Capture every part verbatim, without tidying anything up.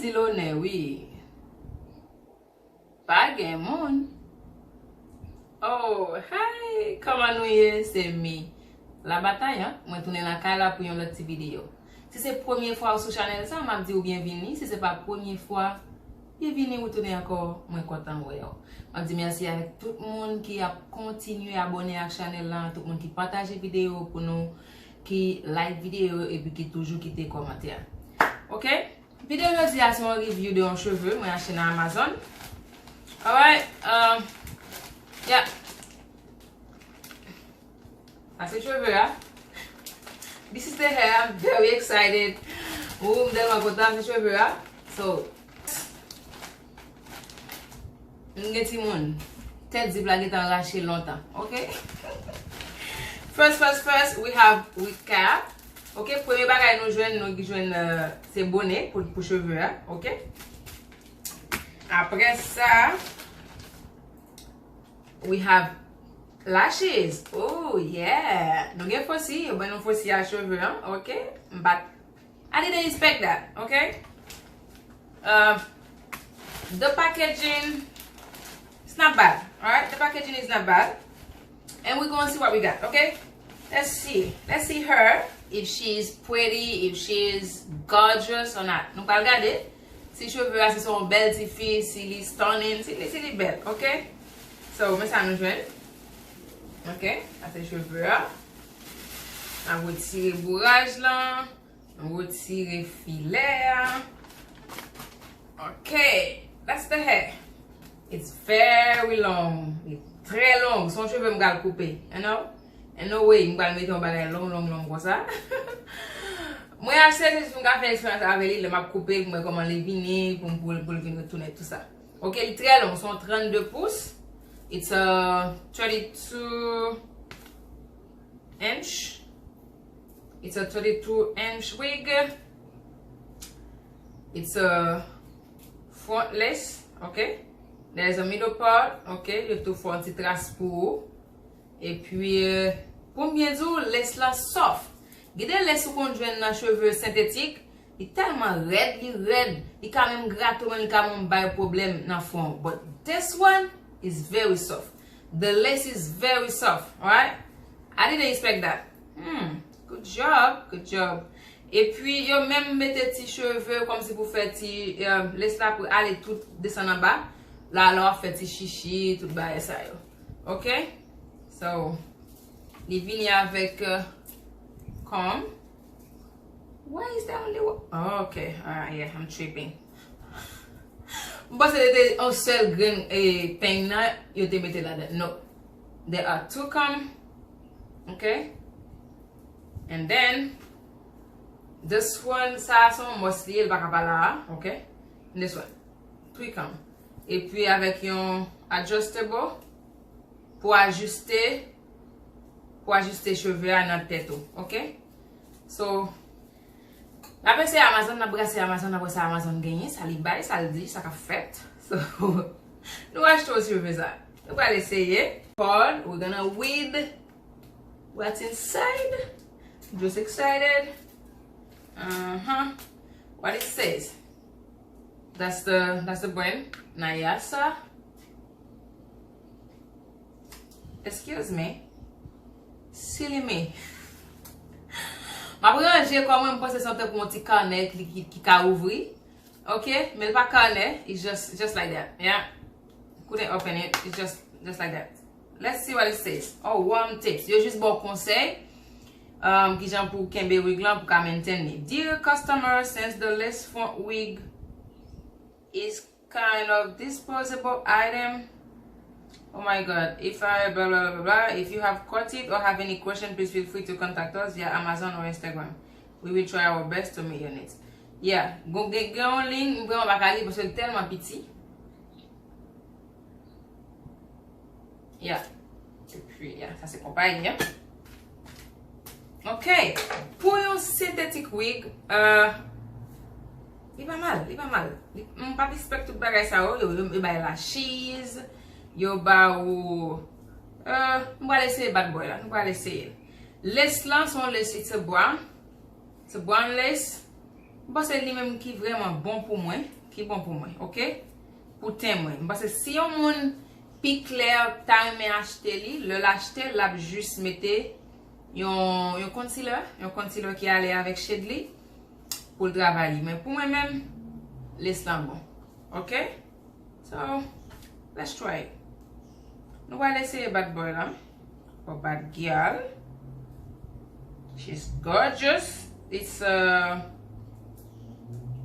Ti lonè, wi. Pa gen moun. Oh, hi! Kòman nou ye? Se mi. Labatay, an? Mwen tounen lakay la pou yon lòt ti videyo. Si se premye fwa ou sou chanèl sa, m ap di w byenvini. Si se pa premye fwa, byenvini ou tounen ankò. Mwen kontan wè w. M ap di mèsi avèk tout moun ki ap kontinye abòne ak chanèl la, tout moun ki pataje videyo pou nou, ki like videyo epi ki toujou kite kòmantè. Oke? Videyo jodi a se yon review de yon cheve mwen achte nan Amazon. Alright, um, yeah. Sa se cheve a. This is the hair. I'm very excited. Ooh, m tèlman kontan, se cheve a. So, m gen timoun. Tèt zip la gentan rache lontan. Ok? First, first, first, we have wig cap. Ok, premye bagay nou jwenn, nou jwenn, euh, se bonè pou, pou cheve a. Ok? Apre sa, we have lashes. Oh, yeah. Nou gen fosi, yo ban nou fosi a cheve an. Ok? M pa t I didn't expect that, okay? Uh, the packaging, it's not bad, alright? The packaging is not bad. And we're gonna see what we got, okay? Let's see. Let's see her, if she's pretty, if she's gorgeous or not. Nou pral gade si cheve a, si se yon bèl ti fi, si li stunning, si li, si li bèl, okay? So, men sa nou jwenn. Okay, sa se cheve a. N ap retire bouraj lan. Nou retire filè a. Ok, that's the hair. It's very long. Li trè long. Se yon cheve m pral koupe. You know? Ain't no way m pral mete yon bagay long, long, long konsa. Mwen achte l jis pou m ka fè eksperyans avè li. Lè m ap koupe l, pou m wè kòman li vini, pou m, pou, pou l vin retounen, tout sa. Ok, li trè long. Se yon trannde pous. It's a thirty-two inch. It's a thirty-two inch wig. It's a front lace, okay? There's a middle part, okay? Yo tou fè yon ti tras pou ou. Epi, euh, pou m byen di w, lace la soft. Gen de lace ou konn jwenn nan cheve sentetik, li tèlman rèd, li rèd, li ka menm grate w, men li ka menm bay pwoblèm nan fwon. But this one is very soft. The lace is very soft, alright? I didn't expect that. Hmm, good job, good job. Epi, yo menm mete ti cheve kòmsi pou fè ti, euh, lace la pou ale tout desann anba. La, la w ap fè ti chichi, tout bagay sa yo. Ok? So, li vini avèk, euh, comb. Why is that only one? Oh, ok. Ah, yeah, I'm tripping. M panse se te yon sèl grenn, eh, peny nan yo te mete ladan. No. There are two comb. Ok? And then, this one, sa a se yon must li ye, li pa ka pa la a. Ok? And this one. Three comb. Epi avèk yon adjustable pou ajiste, pou ajiste cheve a nan tèt ou. Ok? So, n ap eseye Amazon, n ap brase Amazon, n ap wè sa Amazon genyen, sa li bay, sa l di, sa k ap fèt. So, nou achte yon cheve sa. Nou pral eseye. Paul, we're gonna read what's inside. Just excited. Uh-huh. What it says. That's the, that's the brand. Nayasa. Excuse me. Silly me. M ap ranje kò mwen, m panse se yon tankou yon ti kanè ki, ki, ki ka ouvri. Ok, men l pa kanè. It's just, just like that. Yeah. Couldn't open it. It's just, just like that. Let's see what it says. Oh, warm tips. Yo jis ba w konsèy, um, kijan pou kenbe wig lan, pou ka maintain li. Dear customer, since the lace front wig is kind of disposable item. Oh my God. If I blah, blah, blah, blah, blah. If you have caught it or have any question, please feel free to contact us via Amazon or Instagram. We will try our best to meet your needs. Yeah. Gon, gen, gen yon liy, m vrèman pa ka li paske l tèlman piti. Yeah. Epi, yeah, sa se konpayi an. Ok. Pou yon synthetic wig, euh, li pa mal, li pa mal. Li, m pa t expect tout bagay sa yo, yo, yo, yo bay lashes, yo ba ou, euh, m pral eseye bad boy la, m pral eseye. Lace lan, se yon lace, it's a brown. It's a brown lace. M panse li menm ki vrèman bon pou mwen, ki bon pou mwen, oke? Pou ten mwen. M panse si yon moun pi klè ta renmen achte li, lè l achte, l ap jis mete yon, yon concealer, yon concealer ki ale avèk shade li pou l travay li. Men pou mwen menm, lace lan bon. Oke? So, let's try it. Nou pral eseye bad boy la. Or bad girl. She's gorgeous. It's a,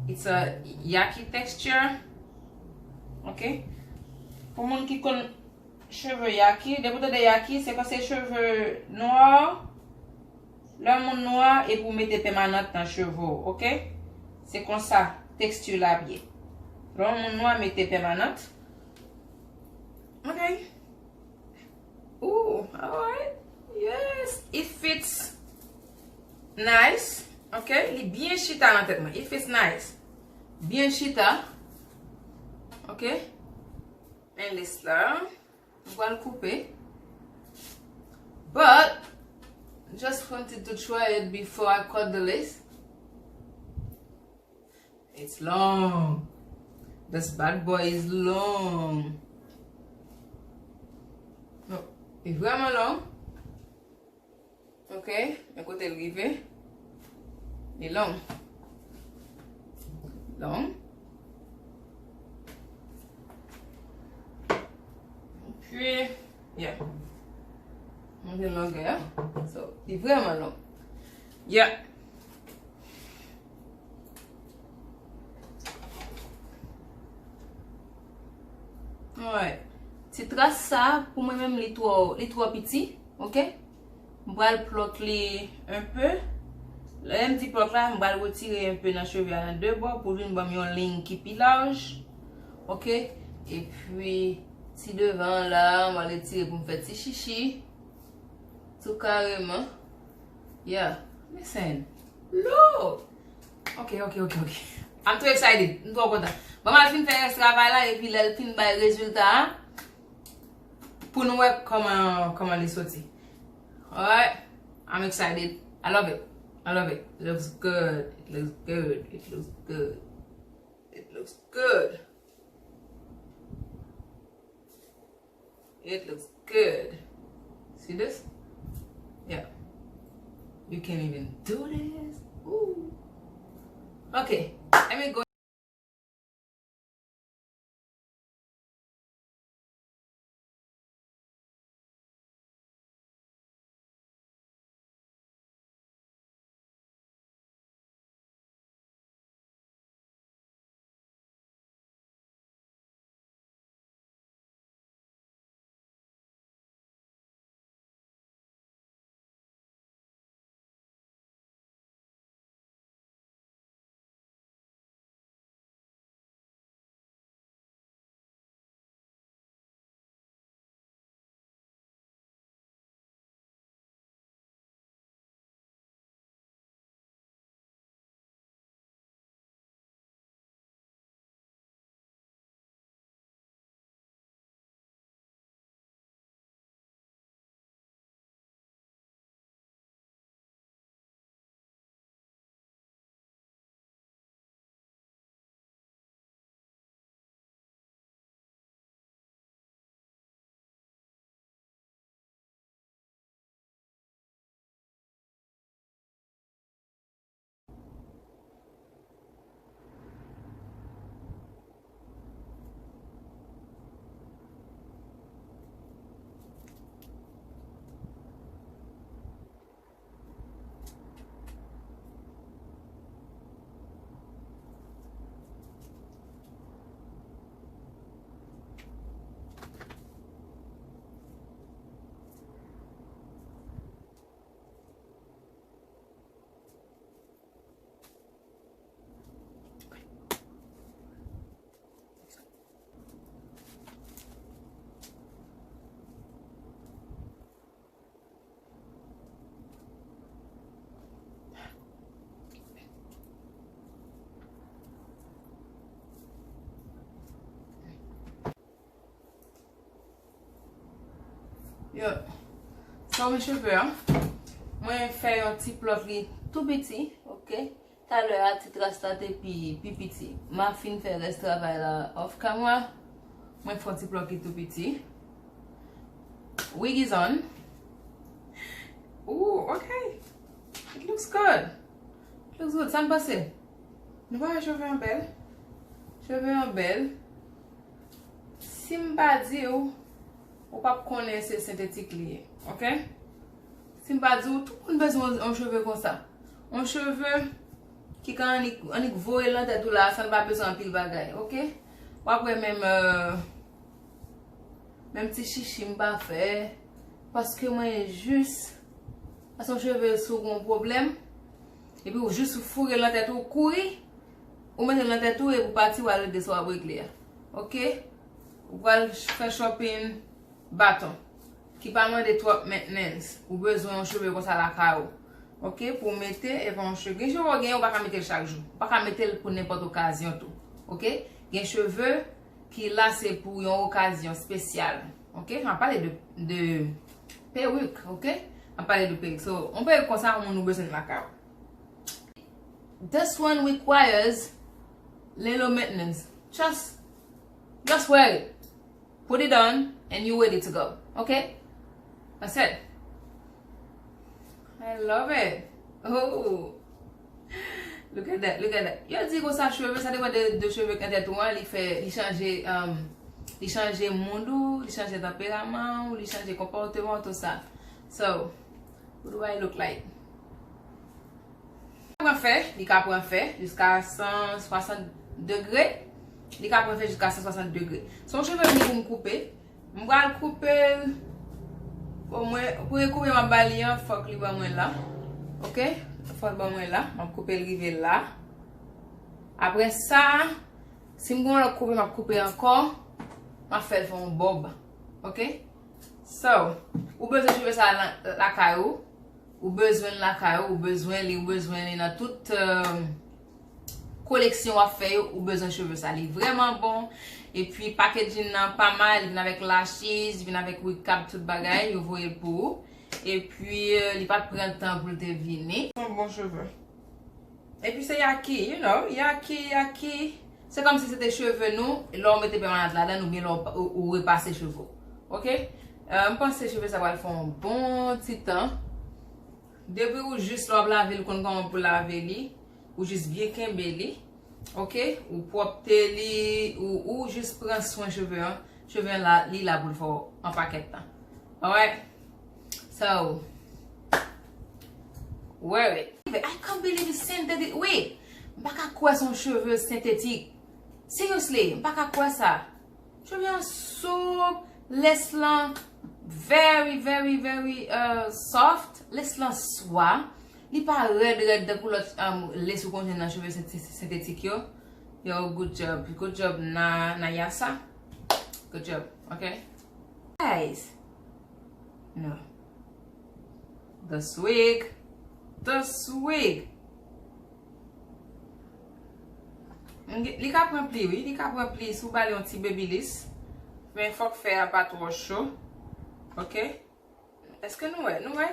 it's a yaki texture. Ok? Pou moun ki konn cheve yaki, depi w tande yaki, se kon se cheve nwa. Lè yon moun nwa, epi w mete pèmanant nan cheve w, ok? Se konsa teksti la ap ye. Lè yon moun nwa, mete pèmanant. Ok. Ooh, alright. Yes, it fits nice. Ok, li byen chita nan tèt mwen. It fits nice. Byen chita. Ok. Men lace la. M pral koupe. But just wanted to try it before I cut the lace. It's long. This bad boy is long. Non, li vrèman long. Ok, men kote l rive, li long. Long. Epi, yeah. Monte longè a. So, li vrèman long. Yeah. Alright. Ti tras sa, pou mwen menm, li twò, li twò piti, ok? M pral plòk li enpe. Lè m di plòk la, m pral retire enpe nan cheve a nan de bò pou l vin ban m yon liy ki pi laj. Ok? Epi, ti devan an la, m pral retire pou m fè ti chichi. Tou kareman. Yeah. Listen. Lou! Ok, ok, ok, ok. I'm too excited. M twò kontan. Ban m al fin fè rès travay la, epi lè l fin bay rezilta a, pou nou wè kòman, kòman li soti. Alright? I'm excited. I love it. I love it. It looks good. It looks good. It looks good. It looks good. It looks good. See this? Yeah. You can't even do this. Ooh. Okay. Let me go. Yo, sa mwen cheve a. Mwen fè yon ti plòk li tou piti, ok? Talè a, ti tras la te pi, pi piti. M a fin fè rès travay la off camera. Mwen fè yon ti plòk ki tou piti. Wig is on. Ooh, okay. It looks good. It looks good. Sa n panse? Nou pa wè cheve an bèl? Cheve an bèl. Si m pa di w, ou p ap konnen se sentetik li ye, oke? Si m pa di w, tout moun bezwen yon, yon cheve konsa. Yon cheve ki ka annik, annik voye l nan tèt ou la, san l pa bezwen anpil bagay, oke? W ap wè menm, euh, menm ti chichi m pa fè, paske mwen jis, paske yon cheve si w gen yon pwoblèm, epi w jis foure l nan tèt ou, kouri, ou mete l nan tèt ou, epi w pati, w al regle sa w ap regle a. Oke? Ou pral fè shopping baton, ki pa mande twòp maintenance. Ou bezwen yon cheve konsa lakay ou. Oke? Pou w mete, epi yon cheve. Gen cheve w genyen, ou pa ka mete l chak jou. Ou pa ka mete l pou nenpòt okazyon tou. Oke? Gen cheve ki la se pou yon okazyon espesyal. Oke? M ap pale de, de peruk, oke? M ap pale de peruk. So, yon peruk konsa, yon moun ou bezwen lakay ou. This one requires little maintenance. Just, just wear it. Put it on and you ready to go. Okay? That's it. I love it. Oh. Look at that, look at that. Yo di konsa cheve, sa depann de, de cheve k nan tèt ou an, li fè, li chanje, um, li chanje mood ou, li chanje tanperaman ou, li chanje konpòteman ou, tout sa. So, what do I look like? Pran fè, li ka pran fè jiska san swasant degre. Li ka pran fè jiska san swasant degre. Se yon cheve m pou m koupe. M pral koupe l. Bon, mwen, premye koupe m ap ba li an, fòk li ban mwen la. Oke? Fòk li ban mwen la. M ap koupe l rive la. Apre sa, si m gen yon lòt koupe, m ap koupe ankò. M ap fè l fè yon bòb. Oke? So, ou bezwen cheve sa la, lakay ou. Ou bezwen l lakay ou, ou bezwen li, ou bezwen li nan tout, euh, koleksyon w ap fè yo, ou bezwen cheve sa. Li vrèman bon. Epi packaging nan pa mal, li vin avèk lashes, li vin avèk recap, tout bagay, yo voye l pou ou. Epi, euh, li pa t pran tan pou l te vini. Se yon bon cheve. Epi se yaki, you know, yaki, yaki. Se kòmsi se te cheve nou, lè w mete pèmanan ladan l, oubyen lè w, ou, ou repase cheve w. Oke? Euh, m panse cheve sa pral fè yon bon ti tan. Depi ou jis lè w ap lave l, ou konn kòman pou lave li. Ou jis byen kenbe li. Oke? Ou pwòpte li, ou, ou jis pran swen cheve an. Cheve an la, li la pou l fè w an pakèt tan. Alright? So, wear it. I can't believe it's synthetic. Wi, m pa ka kwè se yon cheve sentetik. Seriously, m pa ka kwè sa. Cheve an soup, lès lan very, very, very, euh, soft. Lès lan swa. Li pa rèd, rèd tankou lòt, um, lès ou konn jwenn nan cheve sente-, sentetik yo. Yo, good job. Good job, Na-, Nayasa. Good job, okay? Guys. No. This wig. This wig. Li ka pran pli, wi. Li ka pran pli si w ba li yon ti babyliss. Men fòk fè a pa twò cho. Oke? Èske nou wè? Nou wè?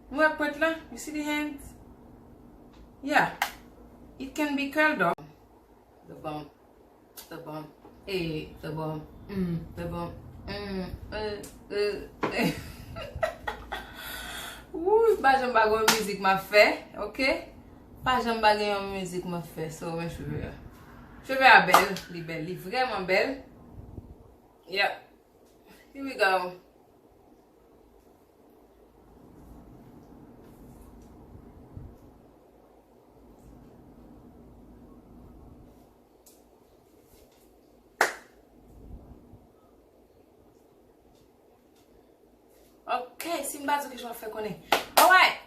Nou wè pwent lan? You see the hands? Yeah. It can be curled up. The bump. The bump. Hey, the bump. Mm, the bump. Mm, euh, euh, euh. Wouy, pa janm pa gen yon mizik m ap fè, oke? Pa janm pa gen yon mizik m ap fè, so, men cheve a. Cheve a bèl, li bèl, li vrèman bèl. Yep. Here we go. Ok, si m pa di w kijan w ap fè konnen. Alright!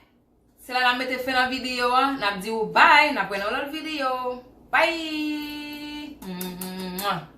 Se la n ap mete fen nan videyo a. N ap di w bye. N ap wè nan lòt videyo. Bye! Mwah!